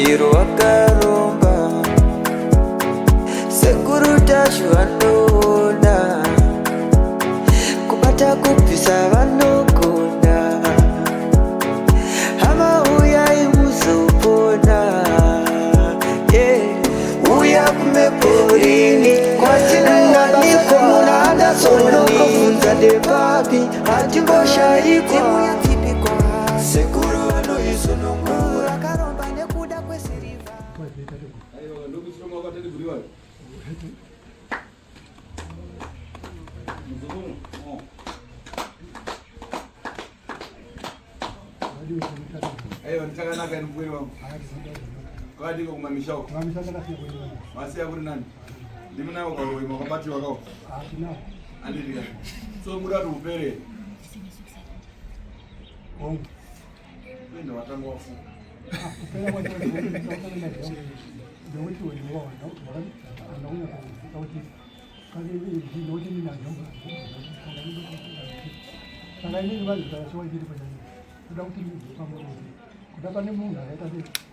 Chero wakaromba, Sekuru Tasvu vanoona, kubata kubvisa vanogona. Hama, uyai muzopona, yeah. Uya kumeporini kwatinowanikwa muna Anderson, ndepapi hatimboshaikwa. Sekuru vanoisunungura karomba nekuda kwesirivha. Aiwa, ndokuchironga kwatateguriwa. Muzukuru. Oh. Aiwa, ndichakanaka ini mkweri wangu. Kwakadiko kumamisha uko? Masiya kuri nani? Ndimi nawo karoyi makabatiwa kawo. Andiriya. So muda kuti upere. Kuenda watanga wafuka.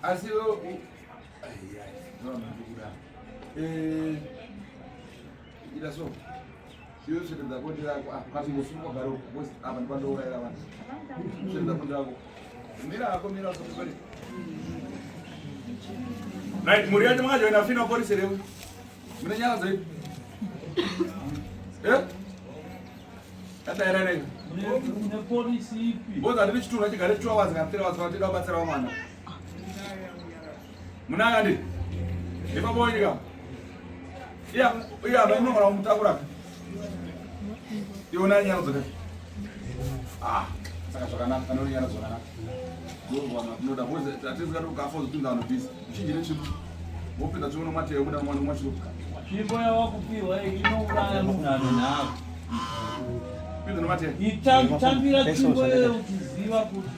Asi eh ita so. Iwe sveta bonde rako, ah, ukazongosunga ugare uko, because apa ndipandourayira vanhu. Sveta bonde rako. Mira hako, mira usakugore. Right, mhuri yacho makajoina fina polisi here? Mune nyaya dzei? Eh? Tadaira nei? Mune polisi ipi? Boza ndiri chitunha chigare 2 hours kana 3 hours kana tida kubatsira mwana. Munanga ndi? Ipapo nyika. Iya, iya, munogona kumutakura. Iona nyaya dzoka. Ah, saka zvakanaka, kana uri nyaya zvakanaka. Ndozwana tinoda boza hatizikati ukafa uzopinda vanhu busy. Uchinjire chiro. Wopinda chiro nomateyo kuda mwana mwachiro. Tsvimbo yawakupiwa iyi inouraya munhu ane nharo. Pinda nomateyo. Itambira tsvimbo iyoyo uchiziva kuti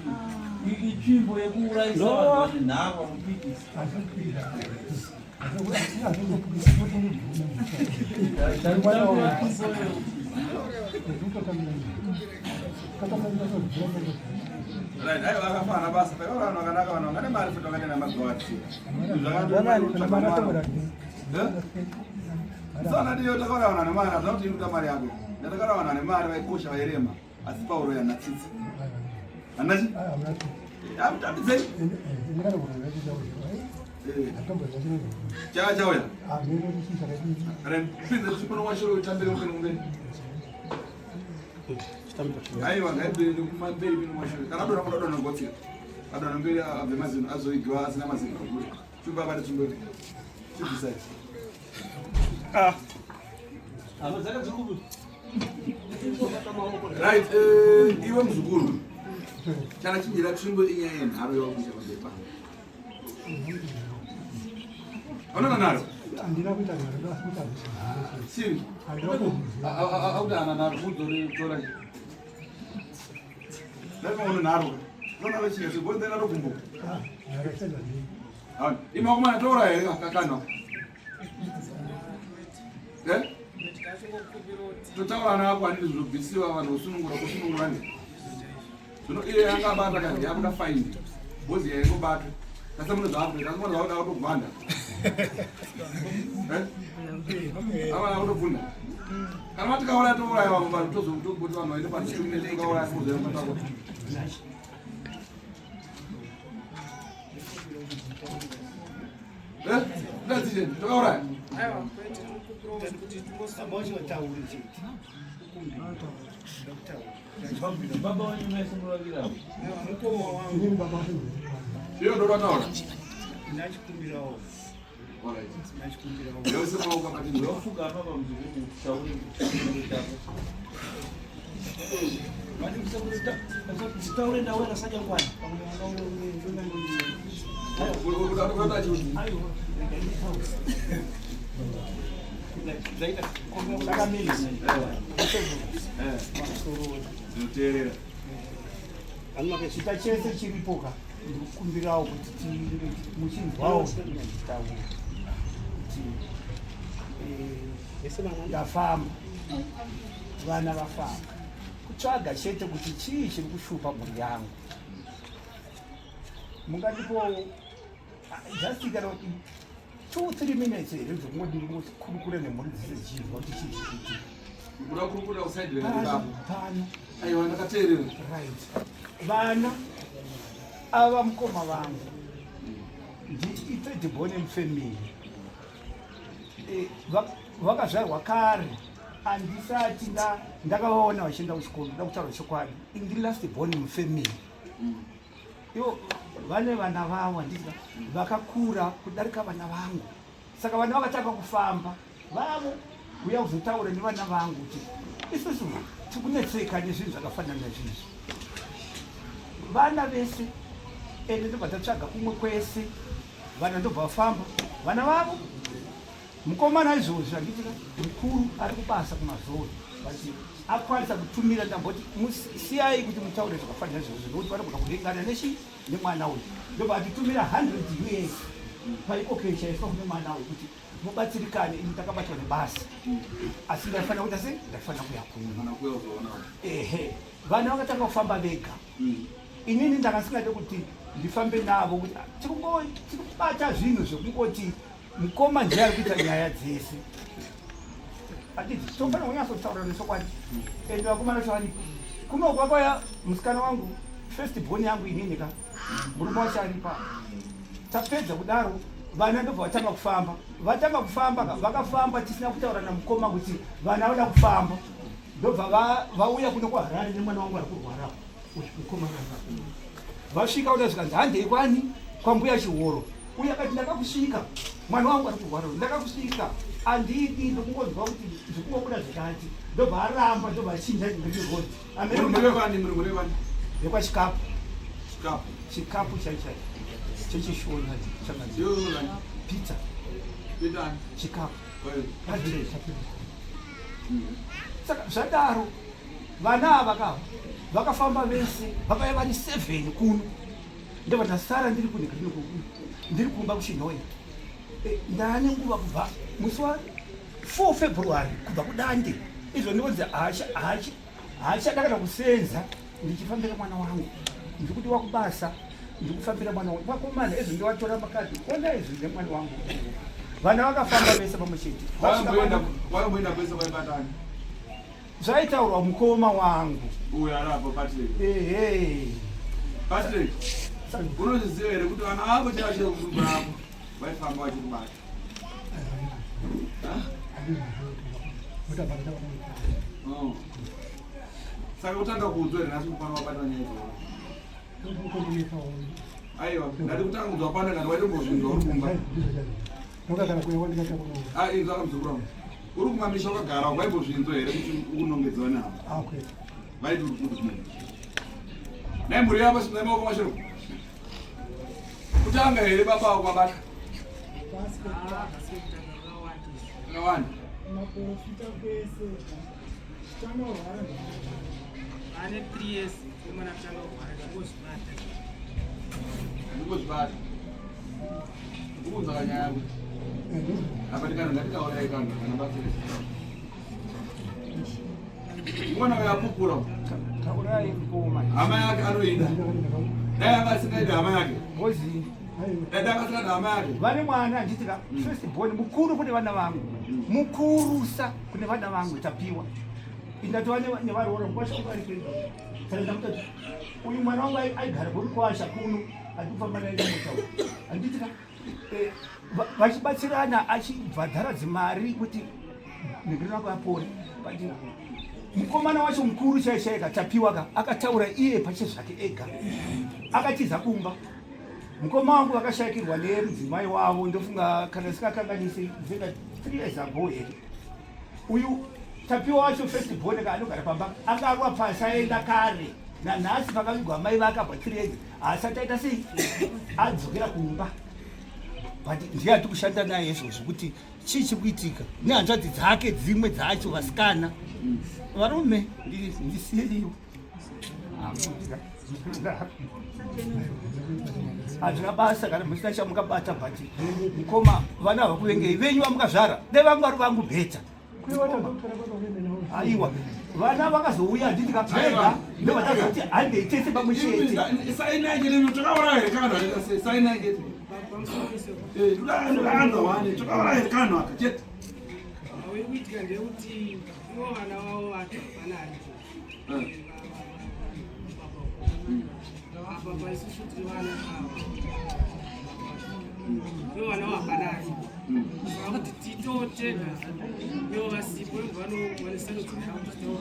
itsvimbo yekuurayisa vanhu vane nharo vanopikisa. Tambira tsvimbo iyoyo uchiziva. Right, aiwa akafana basa. Paiva vanhu vakanaka, vanhu vangane mari futi vangane namagawati. Sana ndiyo takaona vanhu vane mari, hazvina kuti inoda mari yako. Ndakaona vanhu vane mari vaikosha vairema, asi Pauro yana tsitsi. Hana chi? Amutambidzei. Chaka chauya. Pinze chikono washoro utambire upene kumberi. Aiwa, ngaibere kumamberi pino mashure. Kana adonha kuda donha gotsira. Adonha mberi abve mazino azoigiwa asina mazino. Chumba abate tsvimbo. Chibvisai. Right, iwe muzukuru. Chana chinjira tsvimbo inyaya yenharo yawakuita pamberi pano. Unoona nharo? Handina kuita nharo, asi kuita Siri. Akuti ana nharo kudzore tora. Ndati uno nharo. Uno nharo chii? Bonde nharo gumbo. Ah, ima kumana tora here kakana. Eh? Totaura nako handiti zvinobvisiwa vanhu vosunungura kusunungura ndi. Zvino iye anga abata kandi yakuda faindi. Bhozi yaingobata. Kasi mune zvakuita, kasi mune zvakuda kutogwanda. Eh? Ava kutobvunda. Kana matikauraya touraya vamwe vanhu tozoti vanhu vaende pachitume tokauraya kuzoya. Eh? Ndadzije tokauraya. Aiwa, kwete, tiri kuti tingotaura chete. Baba wenyu mese muravira. Mukoma wangu. Iyo ndo rataura. Ndachikumbirawo. Alright. Ndachikumbirawo. Yose maoko akati ndo. Ndofuga apa pamuzukuru taure chako. Taure ndawena sajangwani. Unoda chiuti. Ndinoteerera. Chita chese chiripo ka ndikukumbirawo kuti tinge muchinzwawo taura kuti ndafamba, vana vafamba kutsvaga chete kuti chii chiri kushupa mhuri yangu. Mungatipo Just kana kuti 2 3 minutes here dzokungoti ndingokurukura nemhuri dzese dzichinzwa kuti chii chikuitika. Kuda kurukura kusaidi pano. Pano. Aiwa, ndakateerera. Right. Vana ava mukoma vangu ndi-third born mufamily. Vakazvarwa kare, handisati ndakavaona vachienda kuchikoro. Nda kutaura chokwadi, indi last born mufamily. Ivo vane vana vavo, handiti? Vakakura kudarika vana vangu. Saka vana vakatanga kufamba vavo uya kuzotaura nevana vangu kuti isusu tikunetseka nezvinhu zvakafanana nezvizvi. Vana vese ende ndobva tatsvaga kumwe kwese, vana ndobva vafamba vana vavo. Mukomana izvozvi, handitika, mukuru ari kubasa kuMazowe, but akwanisa kutumira. Ndamboti siyai kuti mutaure zvakafanira izvozvo, nokuti vanogona kuvengana nechi nemwana uyu. Ndobva atitumira 100 US paEcoCash yaiswa kune mwana uyu kuti mubatsirikane. Ini takabatwa nebasa, asi ndaifanira kuita sei? Ndaifanira kuya kuno. Ehe, vana vakatanga kufamba vega. Inini ndakasingade kuti ndifambe navo, kuti tirikubata zvinhu zvekungoti mukoma ndiye ari kuita nyaya dzese, handiti? Tofanira kunyatsotaura nechokwadi. Ende vakomana vacho varipo kuno kwakwaya. Musikana wangu, first born yangu inini ka, murume wacho aripa. Tapedza kudaro, vana ndobva vatanga kufamba. Vatanga kufamba ka, vakafamba tisina kutaura namukoma kuti vana vada kufamba. Ndobva vauya kuno kuHarare nemwana wangu ari kurwara uyu mukomana. Vasvika kuda, zvikanzi handei kwani, kwambuya Chihoro. Uye akati, "Ndakakusvika, mwana wangu ari kurwara, ndakakusvika, handidi, ndokungonzwa kuti zvikungobuda zvikati." Ndobva aramba, ndobva achinja road. Yekwachikapu, chikapu chaichai chechishona chakanzi Peter Chikapu. Saka zvadaro, vana ava kava vakafamba vese, vakauya vari seven kuno. Ndobva ndasara ndiri kune, ndiri kumba kuChinhoyi. Ndaane nguva kubva musi wa 4 February, kubva kuDande izvo. Ndinonzi haachada kana kusenza. Ndichifambira mwana wangu, ndiri kuti wakubasa, ndiri kufambira mwana wangu. Vakomana izvo ndiwatora makadhi ona izvi nemwana wangu. Vana vakafamba vese pamwe chete. Wakamboenda kwese kwaibatani? Zvaitaurwa mukoma wangu. Uyo arapo, Patrick? Ehe. Patrick, unozviziva here kuti vana vako chaivo chekukumba ako vaifamba vachikubata? Oh. Saka kutanga kuudzwa here nhasi kupana wabatwa nyaya idzoona? Aiwa, ndati kutanga kuudzwa pano kana waitombozvinzwa uri kumba? Ah, inzwa kamuzukuru wangu, uri kumamisha wakagara, waimbozvinzwa here kuti ukunongedzewa nehama vaiti uri kuti munhu nai mhuri yavo sinai maoko mashoko? Kutanga here baba vako vabata? Akawanda. Maprofita kwese, tanorwara. Ane 3 years mukomana kutanga kurwara, ndangozvibata. Ndingozvibata ukunzwa kanyaya yako apa. Ndikana ngatitaurai kanhu kana batsire mwana uyo apupura. Taurai mukoma. Hama yake anoida, dai anga asingaida hama yake. Ngozi. Dai anga asingada hama yake. Vane mwana, handiti ka, first born, mukuru kune vana vangu, mukurusa kune vana vangu, Tapiwa. Indatova nevaroora mukwasha wangu ari pedo. Saka ndakutoti uyu mwana wangu aigara kwemukwasha kuno, atikufamba naye nemota, handiti ka? Vachibatsirana, achibhadhara dzimari kuti negere rako apore. But mukomana wacho mukuru chai chaika, Tapiwa ka, akataura iye pache zvake ega, akatiza kumba. Mukoma wangu vakashayikirwa nemudzimai wavo, ndofunga kana sikakanganisi zenga 3 years ago here. Uyu Tapiwa wacho, first born ka, anogara pamba, akarwa pasi, aenda kare. Nanhasi pakavigwa mai vake abva 3 years, haasati aita sei, adzokera kumba. But ndiye ati kushanda naye izvozvo kuti chii chiri kuitika nehanzvadzi dzake dzimwe dzacho, vasikana. Varume, ndisiyeiwo, hazvina basa kana musina chamukabata. But mukoma, vana havakuvengei, venyu vamukazvara. Dai vangu vari vangu better. Aiwa, vana vakazouya, handiti kapega, ndovatazoti handei tese pamwe chete. Sainai chete, takaura here? Kana sainai chete. Toda tokauraya kanhu aka chete. Kuitika ndeyekuti ivo vana vavo vacho hapana aripo apa paisusu tiri vana ava, ivo vana vavo hapana aripo, saka kuti titotega ivo vasipo, vanowanisano.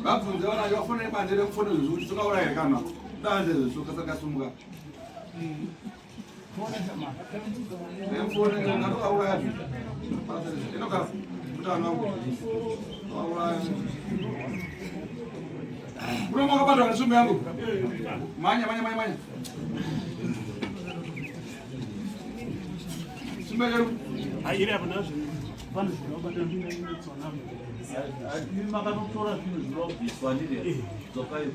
Vabvunze vana vacho, vafonere bande rekufonera zvezvo kuti tokauraya kanhu aka. Danze zvezvo kasakasumuka. Nemfonera ngatokauraya zvezvo. Inoka mutano wangu. Tokauraya. Munomo wakabatwa nesumbu yangu. Manya, manya, manya, manya. Sumbu yeru. Iri apo nazvo pane zvinobata ndinetsona. Imi makatotora zvinhu zvinobviswa ndire dzokai.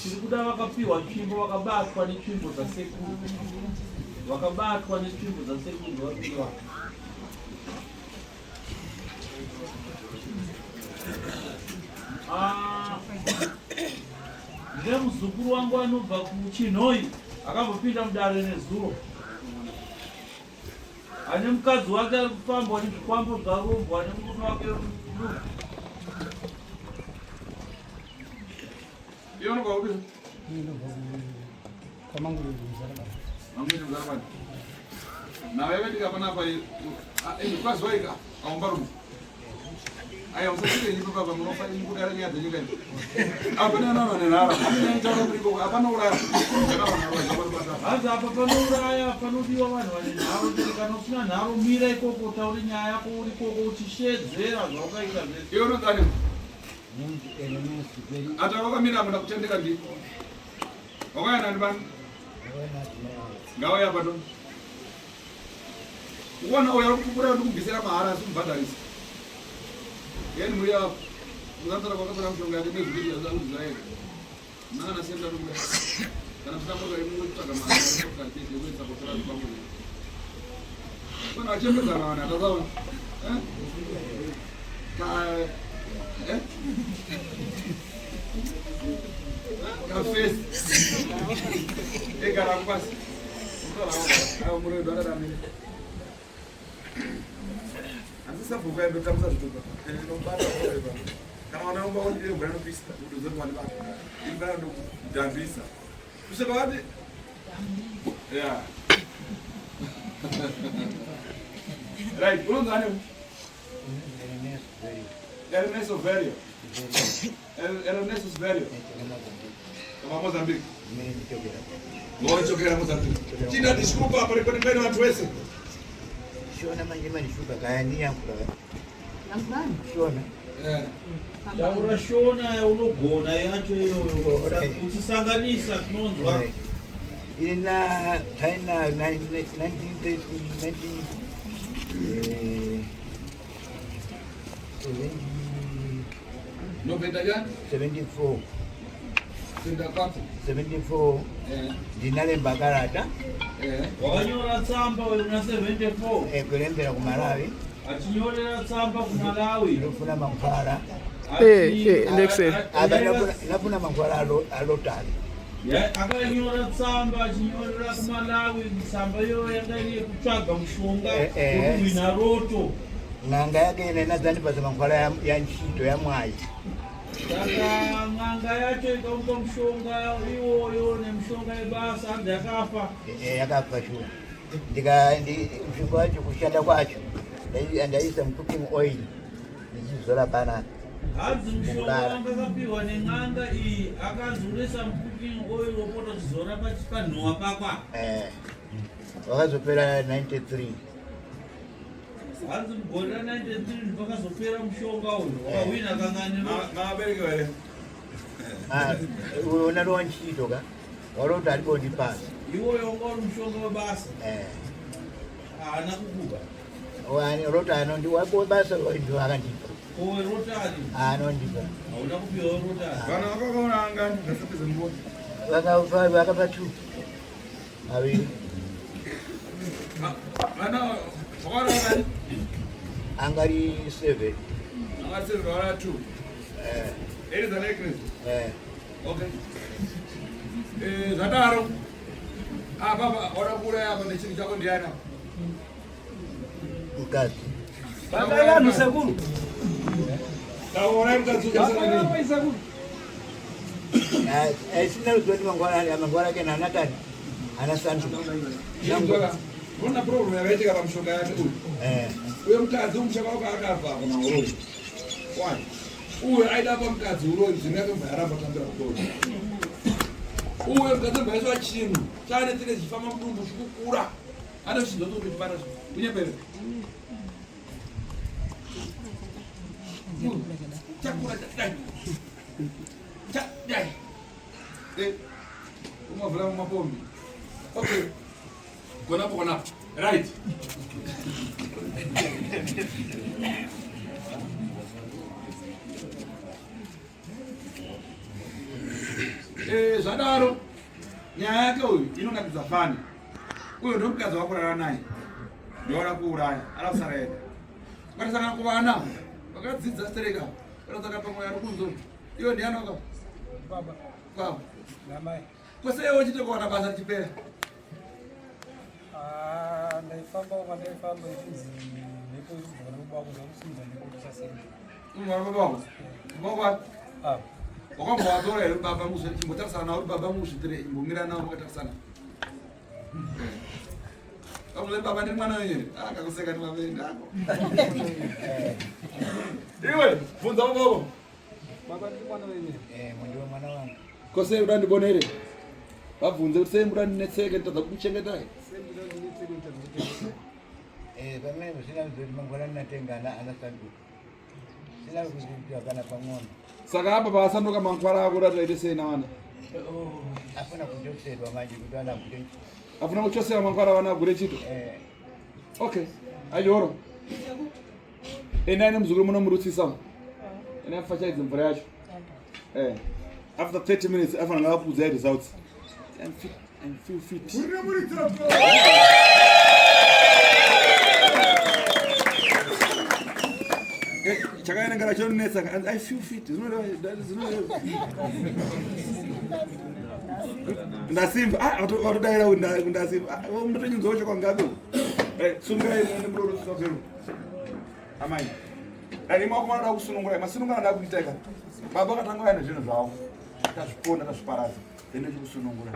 Tiri kuda vakapiwa tsvimbo, vakabatwa netsvimbo dzasekuru, vakabatwa netsvimbo dzasekuru vapiwa. Ah, ndine muzukuru wangu anobva kuChinhoi akambopinda mudare nezuro, ane mukadzi wake ari kufambwa nezvikwambo zvarombwa nemurume wake. Iyo unobva kupi? Kwamanguri Muzarabani. Mangwini Muzarabani. Nawe yakaitika panapa kwaziwaika aumbarume. Aya, usachire ipo papa munofa kudara nyaya dzenyika iyi. Apana nana nenhara. Apana nitaura kuriko hapana uraya. Hanzi apa panouraya, panodiwa vanhu vane nharo chete. Kana usina nharo, mira ikoko, utaure nyaya yako uri ikoko uchishedzera zvaukaita zvese. Iwe unonzani? Ataura wakamira muda kutendeka ndi. Wakaya nani bani? Ngauya pato. Uwana uya kupupura ndikubvisira mahara asi kubhadharisa. Yeni muri apo. Muzatara kwakatora mushonga yake nezviri zvakuziva. Nana senda ndokuda. Kana musina moto yemungu kutsvaga mari kutsvaga chete kuenda kutora zvikwambo. Kana achembedzana vanhu atasaona. Eh? Ka eh? Kafesi. Egara pasi. Ayo muredo akaramira. Asi sabhuku aindotambisa zvitupa. Ndinobata kureva. Kana vana vanga uri mvura inopisa, ndozoti wani bata. Imvura ndokudhambisa. Kusvika vati Yeah. Right, unonzi ani? Ernesto Verio. Ernesto Verio. Kama Mozambique. Ngochokera Mozambique. China ndisikupa apa ripoti pene vantu wese. Shona manje manishuka kaya niyankula. Shona. Taura Shona yaunogona yacho iyoyo, uchisanganisa tinonzwa. Ine na taina 1930 19 Noventa ya? 74. 74. 74. Ndinalemba kalata. Wakanyora tsamba una 74. Kulembera ku Malawi. Achinyorera tsamba kuMalawi. Ndofuna mankhwala. Nexen. Apa ndafuna mankhwala alotali. Akanyora tsamba achinyorera kuMalawi. Tsamba iyoyo yanga iri yekutsvaga mushonga wekuhwina roto. N'anga yake ine inadzandipasa mankhwala ya ntchito ya mwayi. Saka n'anga yacho ikamupa mushonga iwoyo nemishonga yebasa, hanzi yakafa. Yakafa shuwa. Ndika mushonga wacho, kushanda kwacho, ndaisa mucooking oil ndichizora panapa. Hanzi mushonga wanga akapiwa nen'anga iyi, akanzi unoisa mucooking oil wopota uchizora panhuwa pakwa. Wakazopera 93. Hanzi mugore ra93 pakazopera mushonga uyu, wakahwina kangani? Mabereki here? Unalowa ntchito ka waloti alipo ndipasa. Iwoyo wanga uri mushonga webasa? Haana kukuba? Roti anondi wabasa ndo akandipa. Kowe rotari? Anondipa. Hauna kupiwa rotari? Vana vakakaona angani ngasapedza nguva. Vakapa two, aviri. Vana vakaona angani? Angari seven. Angari seven, vakaona two. Eliza necklace. Okay. Zvadaro. Apa wada kuuraya apa nechinhu chako ndiani apa? Mukadzi. Baba vanhu sekuru. Taurai mukadzi uchasara sekuru. Sina ruzivo kuti mangwana mangwana ake naanatani ana sanduka. Unoona problem yakaitika pamushonga yake uyu. Eh. Uyo mukadzi umushonga wako akabva kuna uroyi. Why? Uyo aida pa mukadzi uroyi dzimwe yake mbva yaramba kutambira uroyi. Uyo mukadzi mbva yaiswa chinhu chaane tine chifamba mudumbu chikukura. Ane chinhu kuti chipara kunyepere. Chakura chadai. Chadai. Eh. Umavula mapombi. Okay. Konapo konapo. Right. Eh, zvadaro nyaya yake uyu inonakidza fani uyo ndomukadzi wakurara naye ndoona kuuraya ara kusara ega vatisangana kuvana vakadzidza stereka vanosangana pamwe ari kunzo iwe ndianoka baba baba namai Kwese iwe uchite kuwana basa richipera. Ah, ndaifamba kwandaifamba ichinzi mhepo iri kubva pana baba wako ndakusimudza mhepo tichasenda. Mwana baba wako. Baba wako. Ah. Wakambovatora here baba mushe chimbotarisana nawo baba mushe tire imbomira nawo makatarisana. Kamuze baba ndiri mwana wenyu. Ah kakuseka ndi baba ndako. Iwe bvunza baba wako. Baba ndiri mwana wenyu. Eh, ndiwe mwana wangu. Ko sei uda ndibonere? Vabvunze kuti sei muda ndinetseke nditadza kukuchengetai? Sei muda ndinetseke nditadza kukuchengetai? Eh, pamene zvisina kuti mangwanani natenga ana anasanduka. Sina kuziva kana pang'ono. Saka apa paasanduka mankwara ako uda taite sei nawana? Afuna kuchosedwa manje kuti ana gure. Afuna kuchosera mankwara vana gure chito? Eh. Okay. Ayoro. Endai nemuzukuru munomurutsisa. Endai mufachaidze mvura yacho. Eh. After 30 minutes afanira ngavakuudzai results. I'm fit. I'm feel fit. Eh, chakaenengera chonetsa I feel fit. Zvinoreva ndasimba. Ah, watodaira kuti ndasimba. Ah, mutonyinzwa chokwangabe. Eh, sungai nemuroro zero. Amai. Dai maoko vanoda kusunungura, masunungura anoda kuita ka. Baba vakatanga vaya nezvinhu zvavo. Tazvipona tazviparadza. Then nechikusunungura.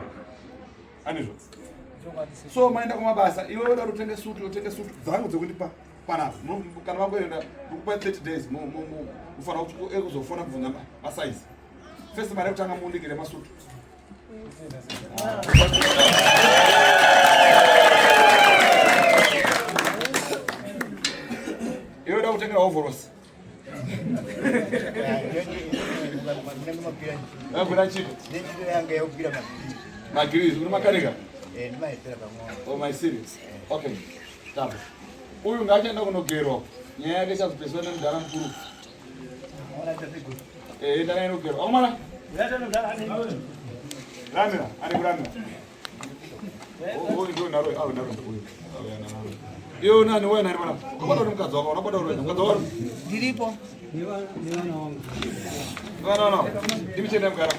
Anizvo. So maenda kumabasa, iwe unoda kutenge sutu, utenge sutu dzangu dzekundipa panapa. Kana vakuenda ndikupa 30 days mufanira kuti kuzofona kubvunza masize. First mari yekutanga muundikire masutu. Iwe uda kutengera ovhorosi. Agwira chito. Magirizi uri makanika? Eh, ndimaisira pamwe. Oh, my series. Okay. Tamba. Uyu ngaachaenda kunogerwa. Nyaya yake ichazopeswa nemudhara mukuru. Eh, enda naye nogerwa. Akomana. Ramira, ari kuramira. Uyu ndio naro, au naro uyu. Iyo nani wewe nani bwana? Unabada uri mukadzi wako, unabada uri mukadzi wako. Ndiripo. Nevana wangu. No no no. Ndimichenda mugara.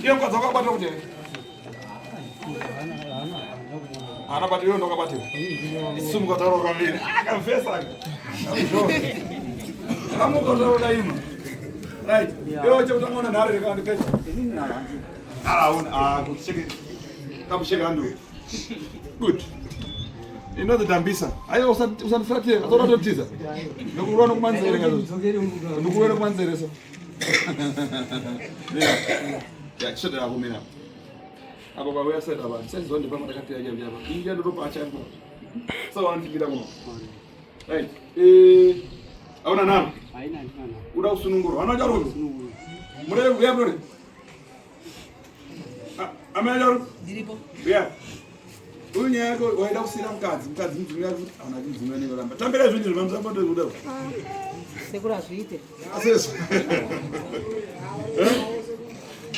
Iyo mukadzi wako akabata kuti here? Ana bati iwe ndokabati. Isu mukataura kaviri. Akamfesa. Amukotaura imo. Right. Iwe chekutanga una nhare kana ndikecha. Ah, una ah kucheke. Kamusheka ndu. Good. Inozotambisa. Ayo usandifuratire, usandotiza. Ndokurwa nokumanzere ngazo. Ndokurwa nokumanzere so. Yeah. Yeah, chisodera kumira. Apo pa website apa, ndisachiziva ndepamwe ndakateya chaipo chaipo. India ndotopa chaipo. So wanotipira kuno. Right. Eh, hauna naro? Haina haina. Uda kusunungurwa. Vana charume? Mureve kuya mureve. Amai charume? Ndiripo. Yeah. Uyu nyaya yako waida kusiyira mukadzi, mukadzi mudzimu yako hauna mudzimu yanenge ramba. Tambira zvinhu izvi mamusamba ndokuda. Sekuru hazviite. Aseso. Eh?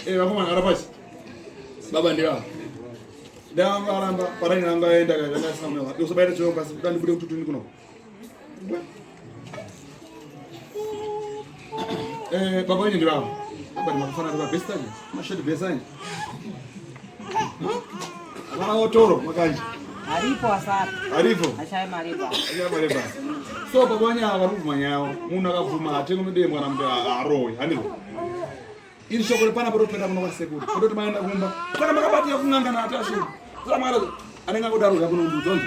Eh, vakomana gara pasi. Baba ndiva. Ndanga aramba parani ranga aenda kana asina mwana. Usabaira chiro pasi kuti ndibude kututuni kuno. Eh, baba wenyu ndiva. Baba ndi makafana ndi best time. Mashati best time. Vana otoro makanje. Aripo asara. Aripo. Ashaya mari yebasa. Ashaya mari yebasa. So baba wanyaya vari kubvuma nyaya yavo. Munhu akabvuma hatengi unodembwa kana kuti arowe. Handizvo. Iri shoko repana potopera kuno kwasekuru. Pototi maenda kumba. Saka makabatira kun'anga naTasvu. Saka makada anenge angodaro uya kunondudza unzi.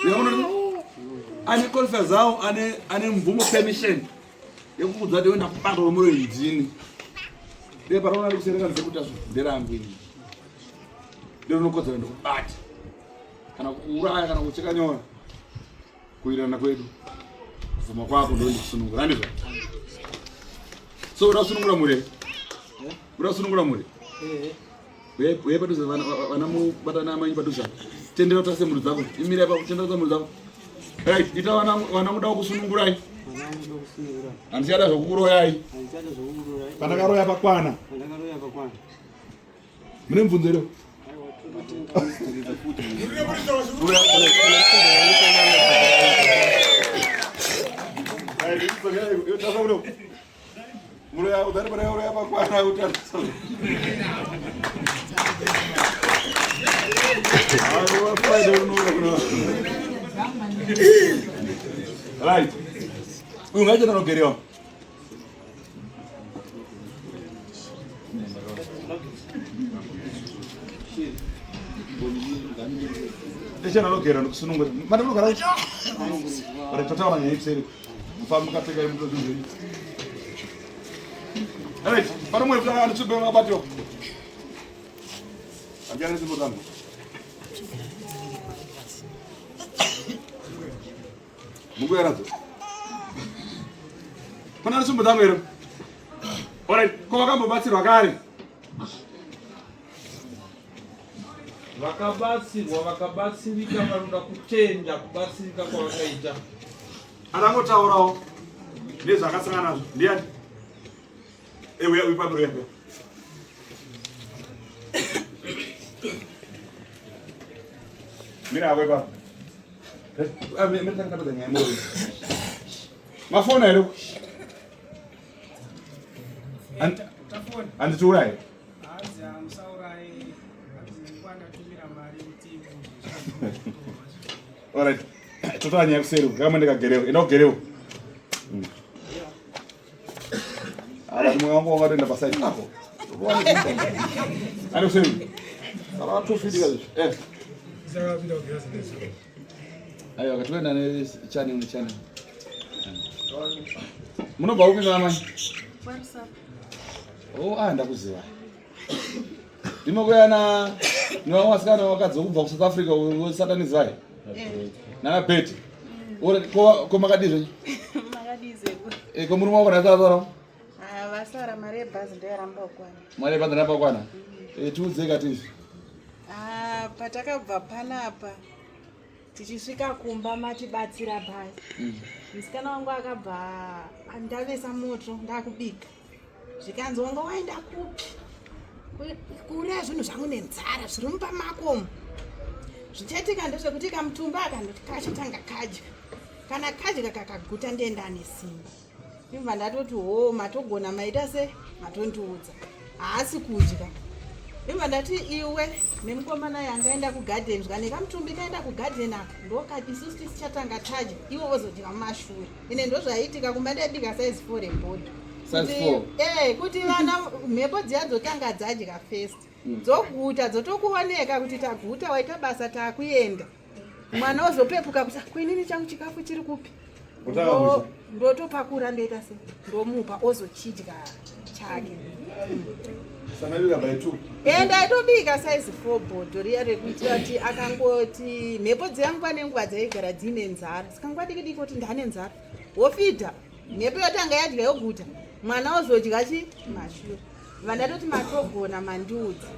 Uya kuno ane qualify zawo ane ane mvumo permission yekukuudza kuti wenda kubata wemoyo ndini. Ndiye paraona ari kusereka ndekuti Tasvu nderangu ini. Ndinokodzera ndikubata. Kana kuuraya kana kucheka nyora. Kuirana kwedu kubvuma kwako ndo ndikusunungura handizvo so uda kusunungura mure uda kusunungura mure uye padhuze vana mubatana amanyi padhuze tendera utase mhuri dzako imira ipapo tendera utase mhuri dzako right ita vana muda kusunungurai handichada zvekukuroyai pandakaroya pakwana mune mubvunzo here Right. Uyu ngaachenda nogerewa. Echana logera nokusunungura. Mane munogara Ore totaura nyaya yekuseri. Mufambi mukapfeka imuto zvinhu. Right, pano mwe kutanga nditsube mabatiwa. Ambiana nzimbo zangu. Mungu yaradzo. Pana tsumbo dzangu here? Alright, ko vakambobatsirwa kare? Vakabatsirwa vakabatsirika vanoda kutenda kubatsirika kwavakaita. Atangotaurawo nezvaakasangana nazvo ndiani? Ewe uyu pamiro yako. Mira hapo ipapo. Mafona here? Handitiuraye. Alright. Totora nyaya kuseri kama ndikagerewo. Enda kugerewo. Apa mwe wangu wakatoenda paside apo. Ani kuseri. Saka watofidika izvi. Eh. Aiwa katoenda ne channel ne channel. Munobva kupi mama? Oh, ah ndakuziva. Ndinokuya na nevamwe vasikana vakadzi vokubva kuSouth Africa wesatanisi vaye. Eh. Nana Betty. Ore ko ko makadii zvenyu? Makadii zvenyu. Eh ko murume wako ndasara? Ah vasara mari yebhazi ndoyaramba kukwana. Mari yebhazi ndoyaramba kukwana. Eh tiudzei katizvi. Ah patakabva panapa tichisvika kumba matibatsira bhazi. Musikana wangu akabva andavesa moto ndakubika. Zvikanzi wanga waenda kupi? Kuuraya zvinhu zvangu nenzara zviri mumba mako umu. Zvichaitika ndezvekuti kamutumba aka kachatanga kadya. Kana kadya kakaguta ndienda ane simba. Ndibva ndatoti hoo matogona maita se matondiudza. Haasi kudya. Ndibva ndati iwe nemukomana yangaenda kugadheni zvikane kamutumbi kaenda kugadheni aka ndoka isusu tisichatanga tadya iwe wozodya mumashure. Ine ndozvaiitika kumba ndaibika size 4 rebhodho. Size 4. Eh, kuti vana mhepo dziya dzotanga dzadya first. Dzoguta dzotokuoneka kuti taguta waita basa takuenda. Mwana ozopepuka kuti kuinini changu chikafu chiri kupi? Ndotopakura ndoita se ndomupa ozochidya chake. Eh, ndaitobika size 4 bhodho riya rekuitira kuti akangoti mhepo dziya nguva nenguva dzaigara dziine nzara saka nguva diki diki kuti ndane nzara wofidha mhepo yotanga yadya yoguta mwana ozodya chi mashure vandatoti matogona mandiudza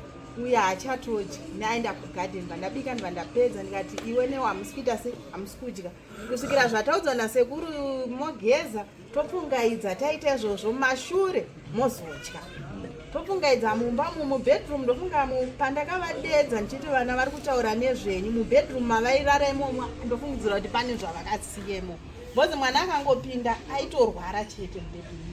uye haachatodyi neaenda kugadheni vandabika ndivandapedza ndikati iwe newe hamusi kuita se hamusi kudya kusvikira zvataudzwa nasekuru mogeza topfungaidza taita izvozvo mashure mozodya topfungaidza mumba mu mubedroom ndofunga pandakavadedza ndichiti vana vari kutaura nezvenyu mubedroom mavairara imomo ndofungidzira kuti pane zvavakasiyemo bcause mwana akangopinda aitorwara chete mubedroom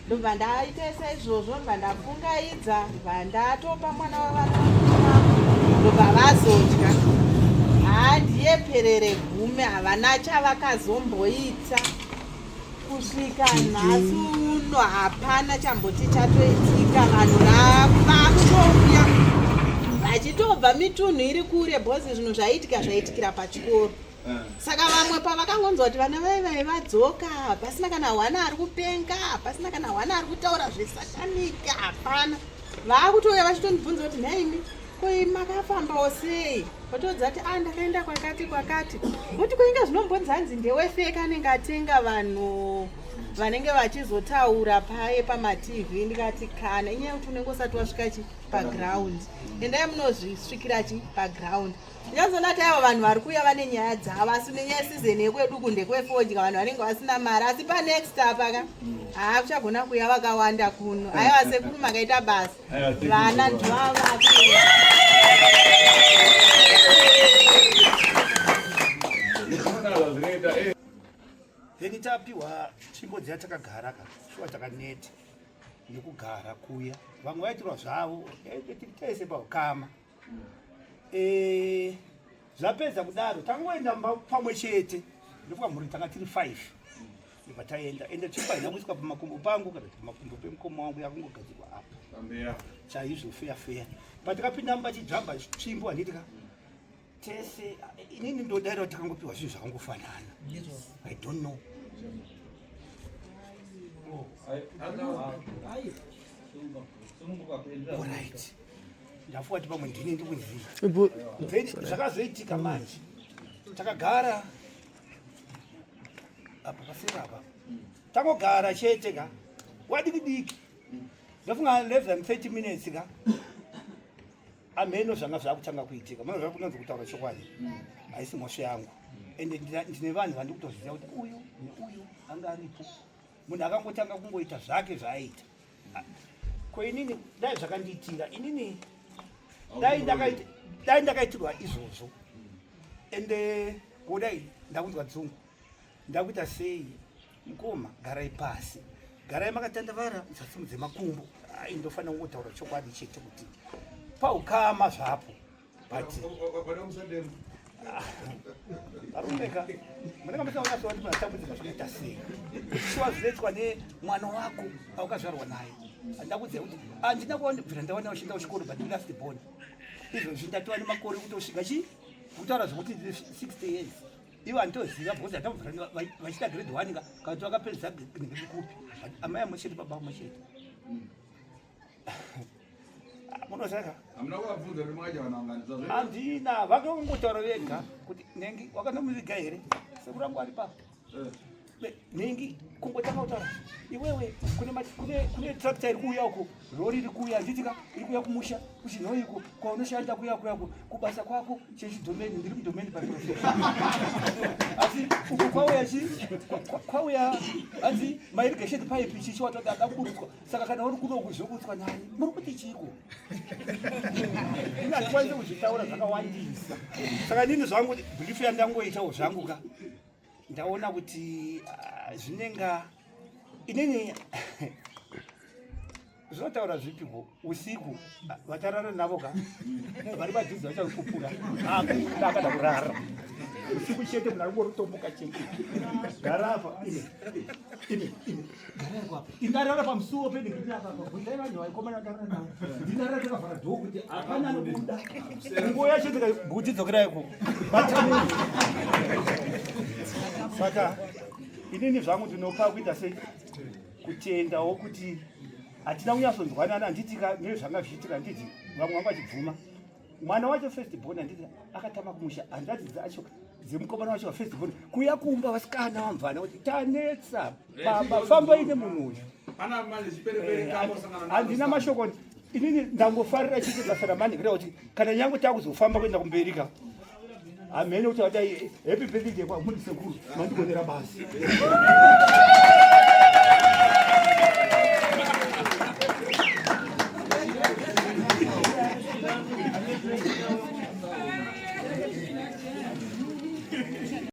ndobva ndaita saizvozvo ndobva ndapfungaidza ndobva ndatopa mwana wavana ndobva vazodya. Haa ndiye perere gume, havana chavakazomboita kusvika nhasi uno, hapana chamboti chatoitika. Vanhu vakutouya vachitobva mitunhu iri kure, bhozi zvinhu zvaiitika zvaiitikira pachikoro. Saka vamwe pavakangonzwa kuti vana vai vai vadzoka, pasina kana hwana ari kupenga, pasina kana hwana ari kutaura zvesatanika, hapana, vaakutouya vachitondibvunza kuti nhaimi, ko makafambawo sei? Votoudza kuti a ndakaenda kwakati kwakati, voti kuinga zvinombonzi hanzi ndewefeka anenge atenga vanhu vanenge vachizotaura paye pamaTV. Ndikati kana inyaya yekuti unenge usati wasvika chi paground, endai munozvisvikira chi paground. Ndinozoona kuti aiwa, vanhu vari kuuya vane nyaya dzavo, asi nenyaya season yekwedu kunde kwefodya vanhu vanenge vasina mari, asi panext apa ka haa kuchagona kuuya vakawanda kuno. Aiwa sekuru, makaita basa, vana ndivava. Then tapiwa tsvimbo dziya, takagara ka, shuwa takaneta nekugara kuya. Vamwe vaitirwa zvavo, tiri tese paukama. Zvapedza kudaro tangoenda mumba pamwe chete, ndofunga mhuri tanga tiri 5. Ndobva taenda, ende tsvimbo haina kuiswa pamakumbo pangu kana kuti pamakumbo pemukoma wangu, yakungogadzirwa apa chaizvo, feya feya. Patakapinda mumba chidzvamba tsvimbo, handiti ka, tese inini ndodaira kuti takangopiwa zvinhu zvakangofanana. I don't know. Alright, ndafuwa kuti pamwe ndini ndikuziva. Then zvakazoitika manje, takagara apa pasera apa, tangogara chete ka, wadiki diki, ndofunga less than 30 minutes ka, amheno zvanga zvakutanga kuitika. Muno zvakunonzi kutaura chokwadi haisi mhosva yangu, ende ndine vanhu vandiri kutoziva kuti uyu neuyu anga aripo. Munhu akangotanga kungoita zvake zvaaita. Ko inini dai zvakandiitira inini, dai ndakaitirwa izvozvo, ende kudai ndakunzwa dzungu, ndakuita sei? Mukoma, garai pasi, garai makatandavara, musasimudze makumbo. Ai, ndofanira kungotaura chokwadi chete kuti paukama zvapo, but arumeka munenge musaona kuti munatambudzika zvakaita sei, shuwa zvinoitwa nemwana wako aukazvarwa naye. Handakuziva kuti handina kubvira ndawana uchienda kuchikoro, but last born izvozvi ndatova nemakore kutosvika chi kutaura zvokuti 60 years, ivo handitoziva because handambobvira vachiita grade 1 ka, kana kuti vakapedza grade kupi. Amai amwe chete, baba amwe chete, munosaka. Hamuna kuvabvunza kuti makaita vanhu vangani zvazvo? Handina, vakangotaura vega kuti nengi wakanomuviga here, sekuru angu ari papa. Nengi kungotanga kutaura, iwewe kune tractor iri kuuya uko, rori iri kuuya, handitika, iri kuuya kumusha kuchinhoiko kwaunoshanda, kuya kuya kubasa kwako chechidomeni, ndiri mudomeni paprofesa, asi uko kwauya chi kwauya hanzi mairrigation pipe chichi watoti ada kuburutswa, saka kana uri kuno zvoburutswa nani? Muri kuti chiko? Ini handikwanisi kuzvitaura zvakawandisa. Saka nini zvangu belief yandangoitawo zvangu ka, ndaona kuti zvinenga inini zvinotaura zvipiko usiku vacharara navo ka, vari vadzidzi vachakupura akada kurara usiku chete, munhu arikungorotomuka chete. Gara apa, ine ine ine, garai kwapa, indarara pamusuwo pedikitiapapa, vanhu vaikomana ndarara navo, ndindarara takavhara dhoo kuti hapana anobuda, nguva chete guti dzokerai ikoko batani. Saka inini zvangu ndinopa kuita sei, kutendawo kuti hatina kunyatsonzwanana, handitika, nezvanga zvichiitika, handiti vamwe vanga vachibvuma mwana wacho first born, handiti akatama kumusha, hanzvadzi dzacho dzemukomana wacho wafirst born kuuya kumba, vasikana vamvana kuti tanetsa baba, fambai nemunhu uyu. Pana manje chiperepere kambosangana. Handina mashoko inini, ndangofarira chete basa ramanhikira kuti kana nyange takuzofamba kuenda kumberi ka, hamene kuti vadai. Happy birthday kwamuri sekuru, mandigonera basi.